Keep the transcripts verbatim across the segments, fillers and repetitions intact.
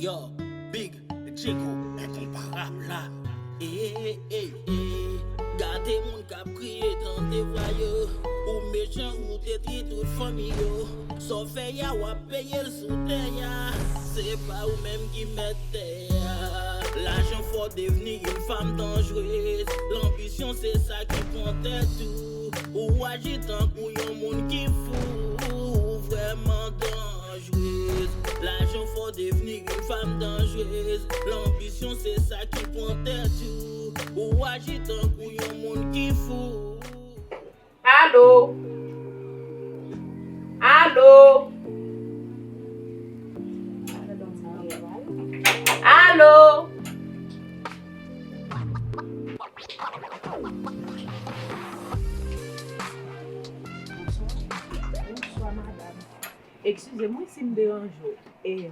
Yo, Big Djeko, enkonparab la. Ey, ey, ey, gade moun k ap kriye tande vwa yo. Ou mechan, ou detwi tout fanmi yo. Sa w fè a, w ap peye l sou tè a. Se pa ou menm ki mèt tè a. Lajan fè w devni yon fanm danjrez. Lanbisyon se sa ki pran tèt ou. Ou aji tankou yon moun ki fou. Ou vrèman danjrez. Lajan fè w devni yon fanm danjrez. Lanbisyon se sa ki pran tèt ou. Ou aji tankou yon moun ki fou. Alo? Alo? Alo? Bonswa, madanm. Eskize mwen si m deranje w. E,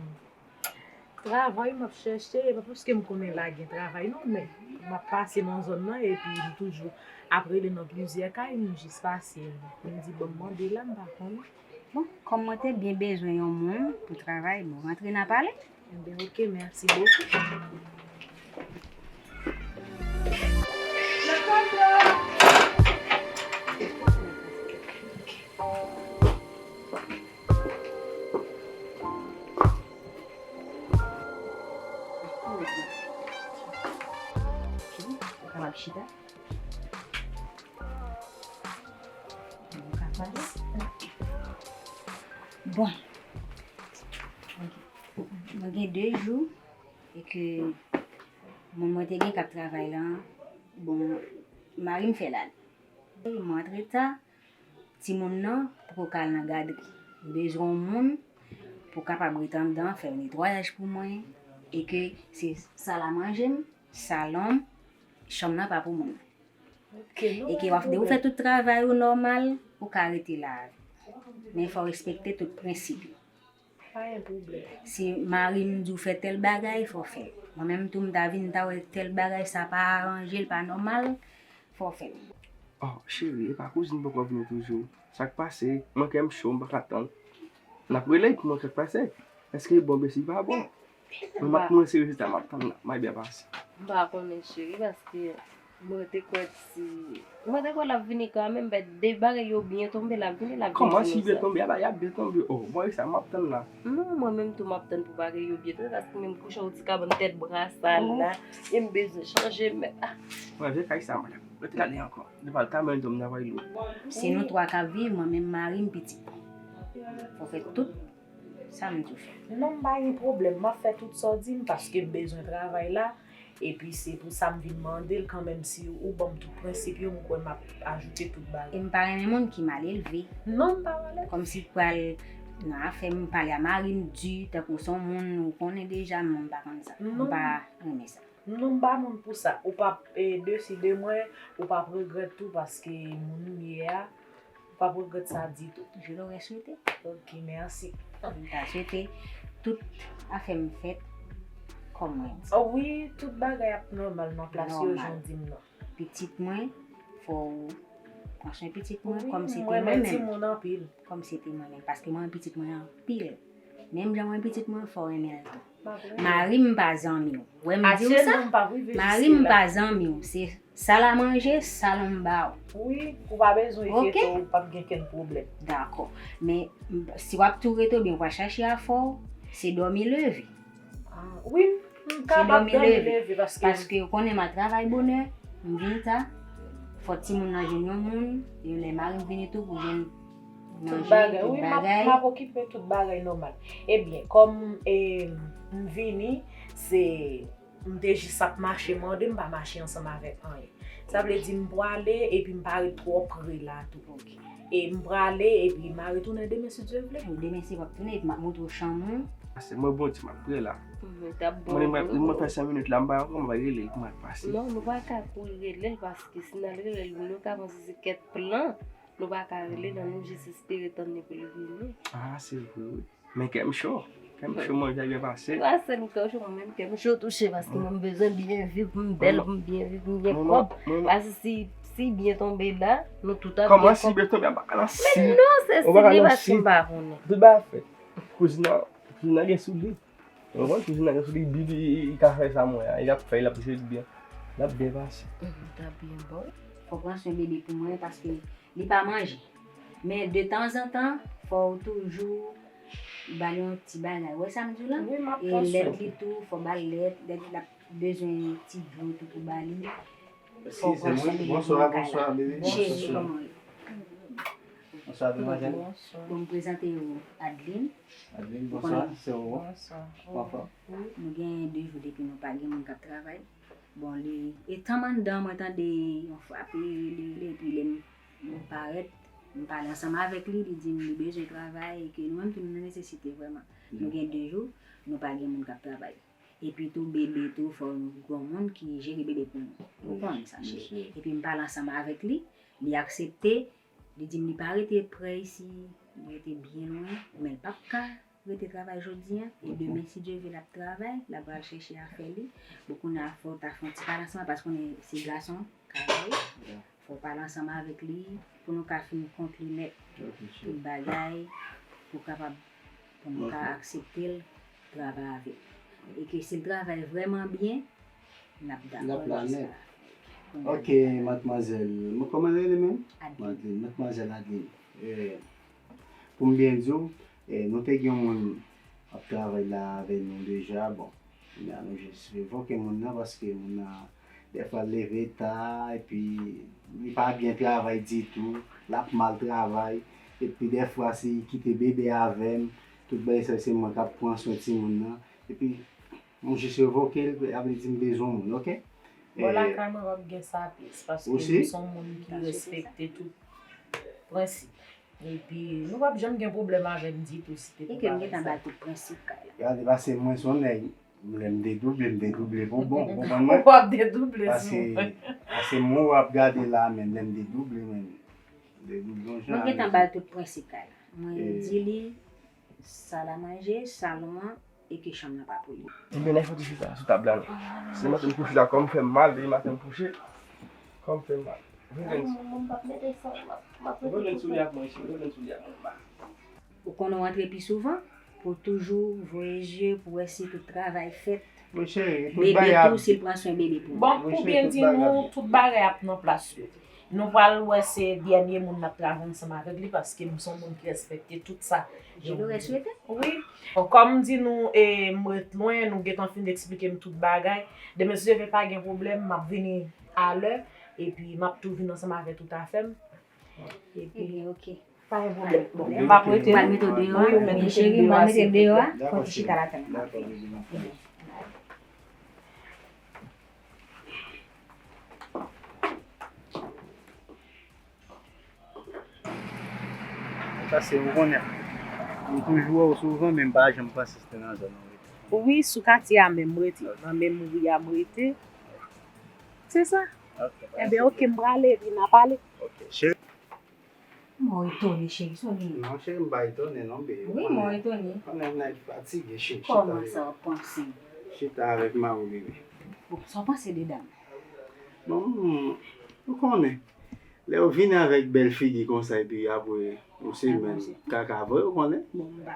travay m ap chèche, e pa paske m konnen la gen travay non, men m ap pase nan zòn nan epi m toujou ap rele nan plizyè kay, m jis pase, m di bon m mande la, m pa konnen. Bon, kòm mwen te byen bezwen yon moun pou travay, bon, rantre n a pale. Ebyen, oke, mèsi bokou. Ou kapab chita. Ou kapab. Bon. Mwen gen de jou e ke moun mwen te gen k ap travay la, bon, mari m fè l ale. Mwen antre ta, timoun nan poko ka al nan gadri. M bezwen yon moun pou kapab ret anndan, fè netwayaj pou mwen, e ke se sal a manje m, salon m, chanm nan pa pou moun nan. E ke w ap de ou fè tout travay ou nòmal, ou ka rete la. Men fò w respekte tout prensip yo. Pa gen pwoblèm. Si mari m di w fè tèl bagay, fò w fè l. Mwen menm tou, m ta vin, m ta wè tèl bagay, sa pa aranje l, pa nòmal, fò w fè l. Oh, cheri, e pa kouzin poko vini toujou? Sa k pase? Mwen kè m cho, m pa ka tann. N ap rele pou mwen kè k pase. Èske l bon, besi pa bon? Mwen, m ap, mwen se rezilta m ap tann la. M ap byen pase. M pa konnen, cheri, paske mwen te kwè si, mwen te kwè l ap vini kanmenm, men de bagay yo byen tonbe, l ap vini, l ap vini. Kòman si byen tonbe? Aba, y ap byen tonbe. Oh, mwen sa m ap tann la. Non, mwen menm tou m ap tann pou bagay yo byen tonbe, paske menm kouche yon ti kabann tèt brasa la, e m bezwen chanje, men, ah. Mwen vle kay sa, mwen rete la li ankò. Li pa l ta mwen tonbe nan vay lou. Se nou twa k ap viv, mwen menm mari m, pitit. Fò fè tout sa m di w fè. Non, m pa gen pwoblèm. M ap fè tout sa w di m paske m bezwen travay la. Epi se pou sa m vin mande l kanmenm si ou ban m tout prensip yo, m kwè m ap ajoute tout bagay. E m pa renmen moun ki mal elve. Non, m pa mal elve. Kòmsi pral nan afè m, pale a mari m di, tankou se yon moun ou konnen deja, m pa konn sa. M pa renmen sa. Non, m pa moun pou sa. Ou p ap, e, deside mwen, ou p ap regrèt tou paske moun ou ye a, ou p ap regrèt sa ditou. Je l'aurais souhaité. Ok, mèsi. M ta swete tout afè m fèt kòm mwen di. Oh, wi, tout bagay ap nòmal nan plas yo, jan w di m nan. Pitit mwen, fò w pran swen pitit mwen kòm se te mwen menm. Wi, m renmen timoun anpil. Kòm se te mwen menm, paske mwen renmen pitit mwen anpil. Menm jan mwen pitit mwen, fò w renmen l tou. Mari m pa zanmi w. Wè m di w sa? Mari m pa zanmi w. Se sal a manje, salon m ba w. Wi, ou pa bezwen enkyete w, ou p ap gen kenn pwoblèm. Dakò. Men, m, si w ap tou rete oubyen w pa chache afè w, se dòmi leve. Ah, wi, m kapab dòmi leve paske. Paske ou konnen m al travay bonè, m vin ta. Fò timoun nan jwenn yon moun, e lè mari m vini tou pou jwenn manje, tout bagay. Wi, m ap, m ap okipe tout bagay nòmal. Ebyen, kòm, e, m vini, se, m te jis ap mache mande, m pa mache ansanm avèk anyen. Sa vle di m pwale epi m pa ret twò pre la tou. E m prale epi m a retounen demen si Dye vle. Wi, demen si w ap tounen epi m ap montre w chanm ou. Pase mwen Bondye, m ap pre la. Mwen, mwen fè senk minit la, m pa ankò, m va rele l pou m al pase. Non, nou pa ka kouri rele l paske si n al rele l, nou ka panse se kèk plan. Nou pa ka rele nan, nou jis espere tann li pou l vini. Ah, se vre, wi. Men kè m cho. Kè m cho, mwen, jan byen pase. Pa sèl ou kè w cho, mwen menm kè m cho touche, paske mwen m bezwen byen viv, pou m bèl, pou m byen viv, pou m gen kòb. Paske si, si byen tonbe la, nou tout ap gen kòb. Kòman si byen tonbe, a pa ka nan si. Men non, se si li paske m pa konnen. Tout bagay fèt. Kouzin nan, kouzin nan gen souli. Ou konprann? Tou jounalis li, li, li, li ka fè sa mwen a. Li ap fè, li ap jwe byen. L ap byen pase. Mhm, t ap byen bon. Fò w pran swen bebe pou mwen paske li pa manje. Men de tanzantan, fò w toujou ba l yon ti bagay. Ou wè sa m di w la? Wi, m ap pran swen. E lèt li tou, fò w ba l lèt. Lèt l ap bezwen ti dlo tou pou ba li. Fò w pran swen bebe pou mwen kay la. Bonswa, bonswa, bebe. Cheri, kòman w ye? Bonswa, demwazèl. Pou m prezante w Adeline. Adeline, bonswa, se ou? Bonswa. Ou anfòm? Nou gen de jou depi nou pa gen moun k ap travay. Bon, li, e tanm anndan mwen tande yon frape, rele, rele, epi lè m, m parèt, m pale ansanm avèk li, li di m li bezwen travay, e ke nou menm tou nou nan nesesite vrèman. Nou gen de jou, nou pa gen moun k ap travay. Epi tou, bebe tou, fò yon granmoun ki jere bebe pou nou. Ou konnen sa, cheri. Epi m pale ansanm avèk li, li aksepte, li di m li pa rete prè isi, li rete byen lwen, men l p ap ka rete travay jodi a, e demen, si Dye vle, l ap travay, l ap al chèche afè li. Bon, kounye a, fò w ta fè yon ti pale ansanm, paske konnen se gason, kay la ye. Fò w pale ansanm avèk li, pou nou ka fin konkli nèt tout bagay, pou kapab, pou nou ka aksepte l, travay avè l. E ke si l travay vrèman byen, n ap dakò lè sa. Ok, madmwazèl, mwen kòman rele menm? Adeline. Madmwazèl Adeline. Eh, pou m byen di w, eh, nou te gen yon moun ap travay la avè nou deja, bon, kounye a nou jis revoke moun nan paske moun nan, dèfwa l leve ta, epi li pa byen travay ditou, l ap mal travay, epi dèfwa se li kite bebe avè m, tout bagay sa se mwen k ap pran swen timoun nan, epi m jis revoke l, sa vle di m bezwen moun, ok? Bon, lakay mwen w ap gen sa plis, paske m se yon moun ki respekte tout prensip. Epi, nou p ap janm gen pwoblèm avè m ditou si te pou bagay sa. E ke m gentan ba l tout prensip kay la. Gade, pase mwen se yon nèg, lè m dedouble, m dedouble pou bon, ou konprann mwen? Ou ap dedouble sou mwen. Pase, pase mwen w ap gade la, men lè m dedouble, men m dedouble yon jan. Mwen gentan ba l tout prensip kay la. Mwen di li, sal a manje, salon an, e ke chanm nan pa pou li. Ebyen, nèg fò te chita sou tab la, non. Se maten m kouche la, kò m fè m mal, depi maten m kouche, kò m fè m mal. Ou konn jwenn soulye ak mwen, cheri, ou konn jwenn soulye ak mwen, ba. Ou konnen w antre pi souvan, pou w toujou voye je, pou w wè si tout travay fèt. Wi, cheri, tout bagay ap. Bebe tou, si l pran swen bebe pou ou. Bon, pou byen di nou, tout bagay ap nan plas yo. Nou pral wè se dènye moun n ap travay ansanm avèk li, paske m se yon moun ki respekte tout sa. Je l'aurais souhaité. Wi. Bon, kòm m di nou, e, m ret lwen, nou gentan fin eksplike m tout bagay. Demen, si Dye vle, pa gen pwoblèm, m ap vini alè, epi m ap tou vin ansanm avè tout afè m. Epi, ebyen, ok. Pa gen pwoblèm. Bon, m ap rete. M al mete w deyò a. Wi, ou mèt rete m deyò a, cheri. M al mete w deyò a. Fò ti chita la tann mwen. Paske ou konnen, m toujou wè w souvan, men m pa janm panse se te nan zòn ou rete. Wi, sou katye a menm m rete. Nan menm ri a m rete. Se sa. Ok. Ebyen, ok, m prale, epi n a pale. Ok, cheri. Mwen etone, cheri, sa w genyen? Non, cheri, m pa etone, non, bebe. Wi, mwen etone. Konnen nèg fatige, cheri. Kòman sa w panse? Chita avèk mari w, bebe. Bon, sa w panse de dam? Bon, ou konnen. Lè yo vini avèk bèl figi konsa epi apre yon semèn kaka vre, ou konnen. Bon, m pa,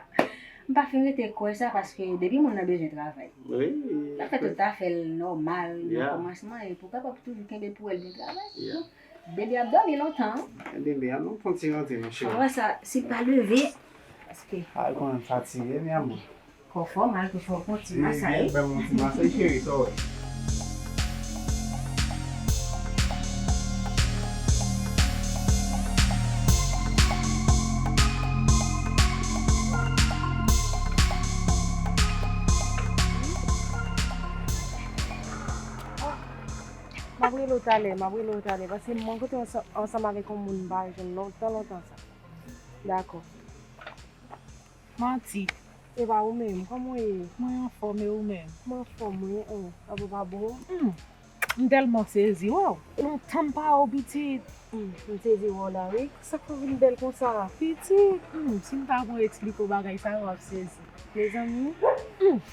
m pa fin rete kwè sa paske depi moun nan bezwen travay, wi, l ap fè tout afè l nòmal nan kòmansman e pou kapab toujou kenbe pou wè l vin travay. Bebe ap dòmi lontan. Bebe a non, fon ti rantre non cheri. Ou wè sa, si l pa leve, paske. A, konnen fatige, mi amor. Kò fò mal tou fò pran ti masay. Ban m yon ti masay cheri, sa w wè. M ap rele w talè, m ap rele w talè, paske m rankontre ansanm avèk yon moun m pa jwenn lontan, lontan sa. Dakò. Manti. E pa ou menm, kòman w ye? Mwen anfòm, e ou menm? Mwen anfòm, wi. An, apa pa bon? Hmm. M tèlman sezi wè w. Lontan m pa wè w, pitit. Hmm, m sezi wè w la, wi. Sa k fè w vin bèl konsa? Pitit, hmm, si m ta konn eksplike w bagay sa yo, w ap sezi. Mezanmi. Hmm,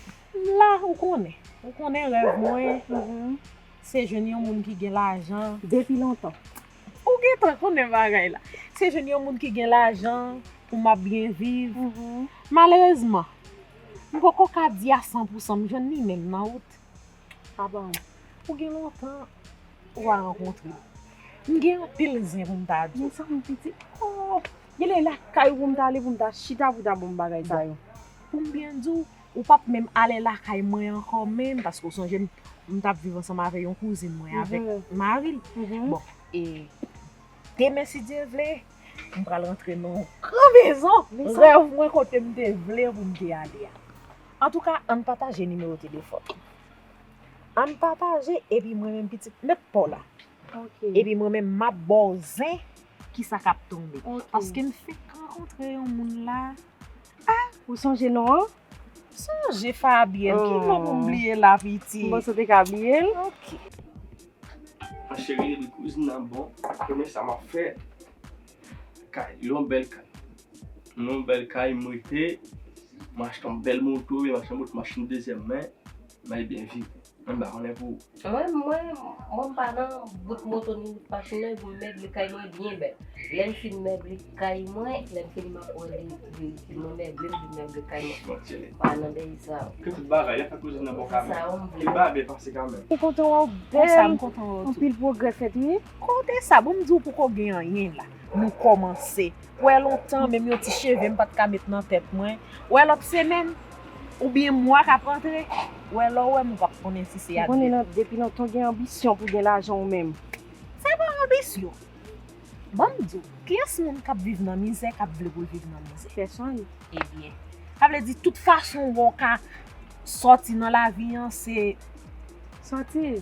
m la, ou konnen. Ou konnen rèv mwen. Mhm. Se jwenn yon moun ki gen lajan. Depi lontan. Ou gentan konnen bagay la. Se jwenn yon moun ki gen lajan pou m ap byen viv. Mhm. Malerezman, M poko ka di a san pou san m jwenn li menm nan wout. Papa, ou gen lontan ou pa rankontre m. M gen anpil zen pou m ta di w. Men sa m pitit. Oh, genlè lakay ou pou m ta ale pou m ta chita pou ta ban m bagay sa yo. Pou m byen di w, ou p ap menm ale lakay mwen ankò menm, paske w sonje m, m t ap viv ansanm avèk yon kouzin mwen, avèk mari l. Bon, e demen, si Dye vle, m pral rantre nan yon gran mezon. Rèv mwen kote m te vle pou m te ale a. Antouka, ann pataje nimewo telefòn. Ann pataje, epi mwen menm pitit, met pa w la. Epi mwen menm, m ap ba w zen kisa k ap tonbe. Paske m fenk rankontre yon moun la. Ah, ou sonje non an? Sonje Fabienne, ki non pou m bliye la, pitit? M panse w te ka bliye l. Ok. Cheri, li kouzin nan bon, konnen sa m ap fè. Kay, yon bèl kay. Yon bèl kay, m rete, m achte yon bèl moto, m achte yon moto, machin dezyèm men, m al byen viv. Mwen, m pa konnen pou ou. Mwen, mwen, mwen, m pa nan bout moto ni bout machin nan pou m mèble kay mwen byen bèl. Lè m fin mèble kay mwen, lè m fini m ap wè li, li, li mwen mèble, m vin mèble kay mwen. M pa nan dèyè sa. Ke tout bagay, y ap fè kouzin nan bò kanmenm. Tout bagay byen pase kanmenm. Mwen kontan wè w bèl. Konsa, m kontan wè w tou. Anpil pwogrè fèt, wi. Kote sa, bon, m di w poko gen anyen la. Nou kòmanse. Wè lontan, menm yon ti cheve m pa t ka met nan tèt mwen. Wè lòt semèn, oubyen mwa k ap rantre, wè lè w wè m ou p ap konnen si se advèt. Ou konnen nan, depi lontan w gen anbisyon pou w gen lajan ou menm. Se pa anbisyon. Ban m di w, kiyès moun k ap viv nan mizè, k ap vle pou l viv nan mizè? Pèsonn. Ebyen, sa vle di tout fason w wè w ka sòti nan lavi an, se sòti.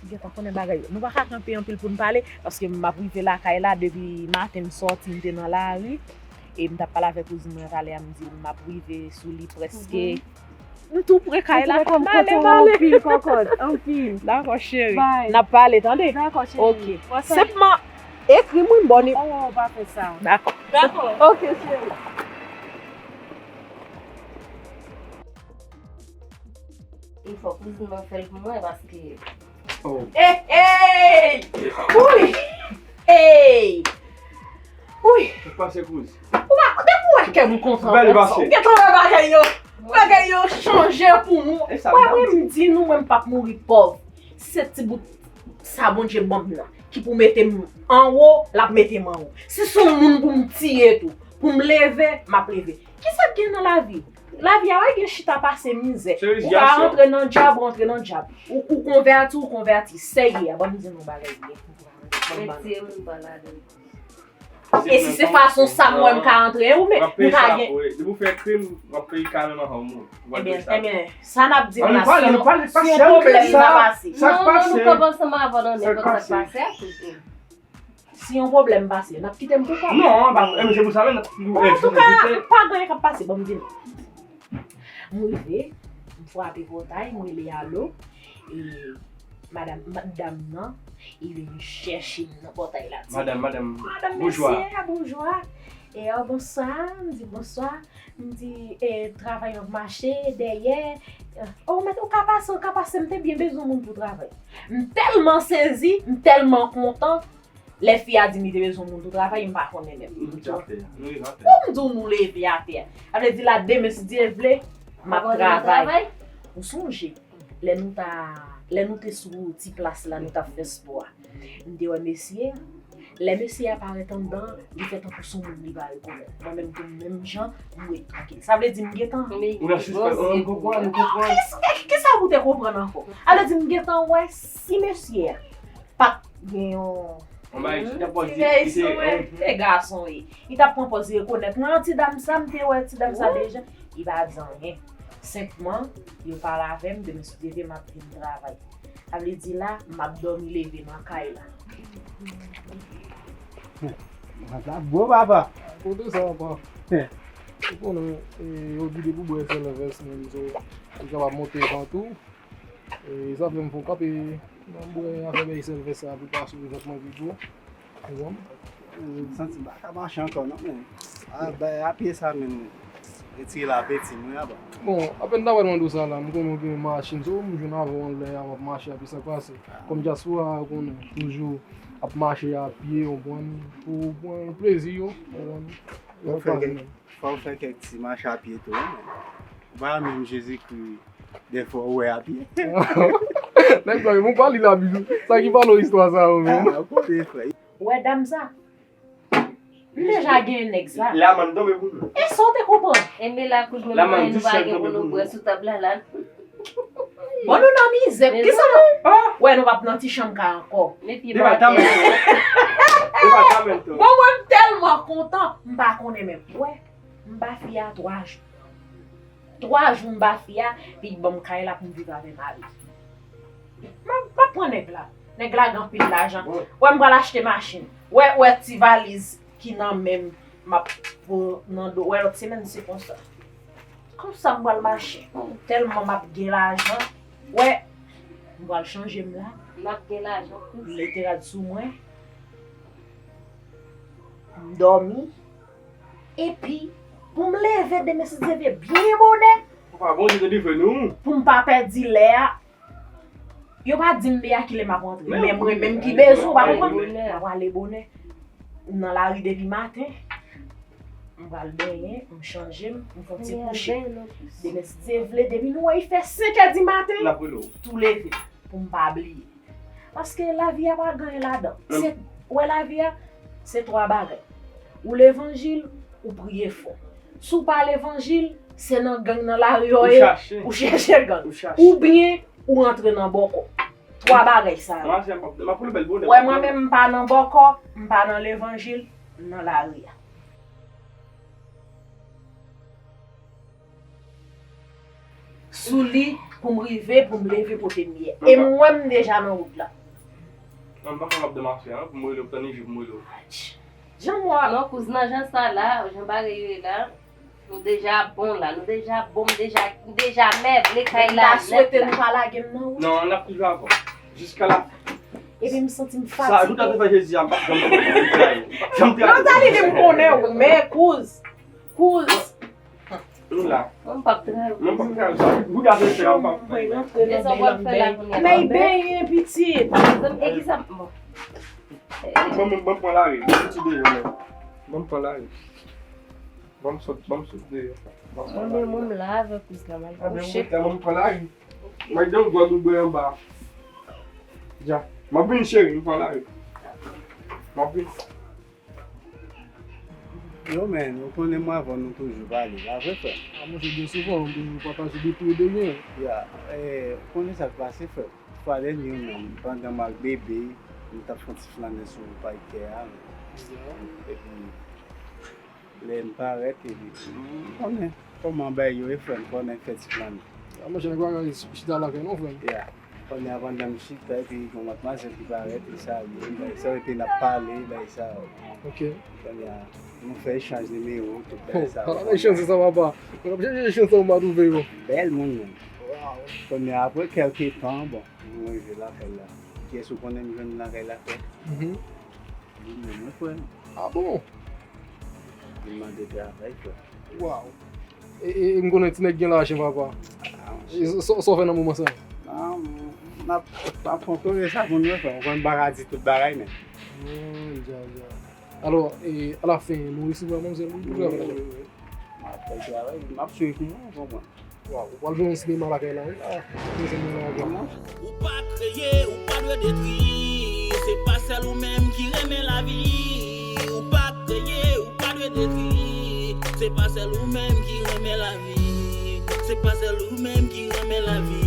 Gentan konnen bagay yo. Nou pa ka kanpe anpil pou n pale, paske m ap rive lakay la, depi maten m sòti, m te nan lari, e m t ap pale avèk kouzin mwen talè a, m di l m ap rive sou li prèske. M tou pre kay la, m ale, m ale. Anpil, kòkòt, anpil. Dakò, cheri. N ap pale, tande? Dakò, cheri. Ok. Senpman, ekri m, wi, m ba w ni. Oh, pa fè sa. Dakò. Dakò. Ok, cheri. Il fò kouzin nan fè l pou mwen, paske Oh. Hey, hey! Wi! Hey! Wi! Sa k pase, kouz? Ou pa, depi w wè kè m kontan konsa, ou gentan wè bagay yo. Bagay yo chanje pou nou. Wè, mwen, m di nou, mwen, m p ap mouri pòv. Si se ti bout sa Bondye ban m nan, ki pou mete m anwo, l ap mete m anwo. Si se yon moun pou m tiye tou, pou m leve, m ap leve. Kisa k gen nan lavi? Lavi a, wè, gen chita pase mizè. Ou ka rantre nan djab, ou rantre nan djab. Ou, ou konvèti, ou konvèti. Sèyè, ban m di nou bagay byen. Retire moun pa ladan. E si se fason sa m wè m ka antre, ou men, m ka gen. Depi w fè krim, w ap peye kanmenm ansanm moun. Ebyen, ebyen, sa n ap di m la, si yon pwoblèm ta pase. Non, non, nou kanpe ansanm avè w nan nenpòt sa k pase a. Si yon pwoblèm pase, n ap kite m pou kò m. Non, an pa, e, se pou sa menm n ap. Antouka, pa gen anyen k ap pase, ban m di nou. M rive, m frape pòtay, m rele alo, e madanm, madanm nan, li vin chèche m nan pòtay la, ti. Madanm, madanm, madanm, mesye a, boujwa. E, oh, bonswa, m di, bonswa. M di, e, travay m ap mache dèyè. Oh, mèt, ou ka pase, ou ka pase, m te byen bezwen moun pou travay. M tèlman sezi, m tèlman kontan. Lè fi a di m li te bezwen moun pou travay, m pa konnen menm. Nou rive atè. Pou m di w nou leve atè. Sa vle di la, demen, si Dye vle, m ap travay. Ou sonje, lè nou ta, lè nou te sou ti plas la, nou t ap fè spò a. M te wè mesye a. Lè mesye a parèt anndan, li fè tankou se yon moun li pa rekonèt. Mwen menm tou, menm jan, m ret trankil. Sa vle di m gentan. Ou nan sispann, m konprann, m konprann. Kisa, kisa ou te konprann ankò? Sa vle di m gentan wè si mesye a pa t gen yon ti nèg sou li, se gason ye. Li t ap pran pòz rekonèt mwen. Ti dam sa, m te wè ti dam sa deja. Li pa di anyen. Senpman, yo pale avè m, demen si Dye vle, m ap vin travay. Sa vle di la, m ap dòmi leve nan kay la. Sa bon, papa. Kote sa, papa? Ou konnen, e, yo di depi w bwè sèl vès, menm, so, li kapab monte vant ou. E sa fè m fon kanpe nan bwè afè bèy sèl vès sa pou pa sou vant mwen pi gwo. Ou konprann? M santi m pa ka mache ankò non, men. A, bay a pye sa, men. Retire l a peti mwen aba. Bon, apèn ta pral mande w sa la, m konnen w gen machin, so m jwenn avè w anlè a, w ap mache a pye, sa k pase? Kòm dyaspora a, ou konnen, toujou ap mache a pye, w konprann, pou pran plezi yo, w konprann. Fò w fè kèk, fò w fè kèk ti mache a pye tou, wi, men. Ou pa menm Jezikri, dèfwa ou wè a pye. Nèg la, ou pa li Labib. Sa ki pale istwa sa yo menm? Ah, kote frè. Ou wè dam sa? M deja gen nèg sa. Lamann tonbe pou nou. E sa w te konprann? Enben lakouz nou, nou pa gen pou nou bwè sou tab la la. Bon, nou nan mizè. Kisa nou? Wè, nou p ap nan ti chanm ka ankò. Depatamento. Depatamento. Bon, mwen m tèlman kontan, m pa konnen menm. Wè, m ba fi a twa jou. Twa jou m ba fi a, epi l ban m kay la pou m viv avè mari. M ap, m ap pran nèg la. Nèg la gen anpil lajan. Wè, m pral achte machin. Wè, wè ti valiz ki nan men m, m ap pran nan do. Wè, lòt semèn, se konsa. Konsa m pral mache. Tèlman m ap gen lajan. Wè, m pral chanje m la. M ap gen lajan. Lete rad sou mwen. M dòmi. Epi, pou m leve demen si Dye vle byen bonè. Papa, Bondye te delivre nou. Pou m pa pèdi lè a. Yo pa di m de a kilè m ap rantre. Men mwen menm ki bezwen, w pa konprann? M ap prale bonè. M nan lari depi maten. M pral benyen, m chanje m, m fè yon ti kouche. Demen si Dye vle, depi nou wè li fè senk è di maten, tou leve pou m pa bliye. Paske lavi a pa gen anyen ladan. Se, ou wè lavi a, se twa bagay. Ou levanjil, ou priye fò. Si w pa levanjil, se nan gang nan lari yo ye, ou chèche gang. Oubyen ou rantre nan bòkò. Twa bagay sa yo. Wè mwen menm m pa nan bòkò, m pa nan levanjil, m nan lari a. Sou li pou m rive, pou m leve kote m ye. E m wè m deja nan wout la. Non, m pa kapab de mache an, pou m rele w, tann jou pou m rele w. Jan m wè. Non, kouz, nan jan sa la, jan bagay yo ye la, nou deja bon la, nou deja bon, m deja, m deja meble kay la nèt la. M ta swete nou pa lage m nan wout. Non, n ap toujou avè w. Jiska la fen. Epi m santi m fatige. Sa, nou ta te fè Jezi a, m p ap janm trayi w. M p ap janm trayi w. Non, Dalili, m konnen w, men kouz, kouz. Nou la. Mwen m p ap trayi w. Mwen m p ap trayi w. Sa, ou gade fè a, m p ap trayi w. Mezon w ap fè la kounye a. Men benyen pitit. Mezon, e kisa, bon. Bon, bon, bon, pran lari. Mwen soti deyò, men. Bon, pran lari. Ban m sot, ban m sot deyò. Ban m pran lari. Mwen menm, mwen m la avèk kouz la, m al kouche. Mwen pran lari. Mwen gen yon dwòl ou bwè anba. Dja. M ap vin cheri, m pran lari. M ap vin. Yo, men, ou konnen mwen avè w nou toujou pale, pa vre, frè m? A, monchè, byen souvan, nou toujou pataje de tou e de byen. Ya, eh, ou konnen sa k pase, frè m. Fwa dènye yo menm, pandan m ak bebe, m t ap fè yon ti flannen sou pay tè a. Epi, lè m parèt, epi, m konnen kòman bagay yo ye, frè m, konnen fè ti flannen. A, monchè, nèg pa ka chita lakay non, frè m. Ya. Kounye a, pandan m chita, epi yon matmwazèl ki parèt, li salye m, bagay sa yo, epi n ap pale, bagay sa yo. Ok. Kounye a, nou fè echanj nimewo, tout bagay sa yo. Ala bèl chans sa, papa. Mwen ap chèche chans sa, m pa twouve yo. Bèl moun, menm. Kounye a, apre kèlke tan, bon, nou rive lakay la. Kiyès ou konnen m jwenn lakay la, frè? Mhm. Li menm, wi, frè m. A bon? Li mande travay, frè. Waw. E, e, e m konnen ti nèg gen lajan, papa. Ah, e sa, sa, sa w fè nan moman sa? Non, m ap, m ap kontwole sa pou nou fè. Ou konn m pa ka di tout bagay, men. Oh, dja, dja. Alò, e, alafen, nou resevwa manmzèl, wi, pou travay la. Wi, wi, wi. M ap fè travay, m ap swiv nou, ou konprann. Waw, ou pral jwenn yon sinema lakay la, wi. Ah, mezanmi, la, la. Ou pa kreye, ou pa dwe detwi. Se pa sèl ou menm ki renmen lavi. Ou pa kreye, ou pa dwe detwi. Se pa sèl ou menm ki renmen lavi. Se pa sèl ou menm ki renmen lavi.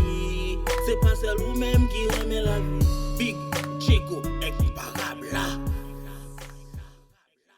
Se pa sèl ou menm ki renmen lavi. Big.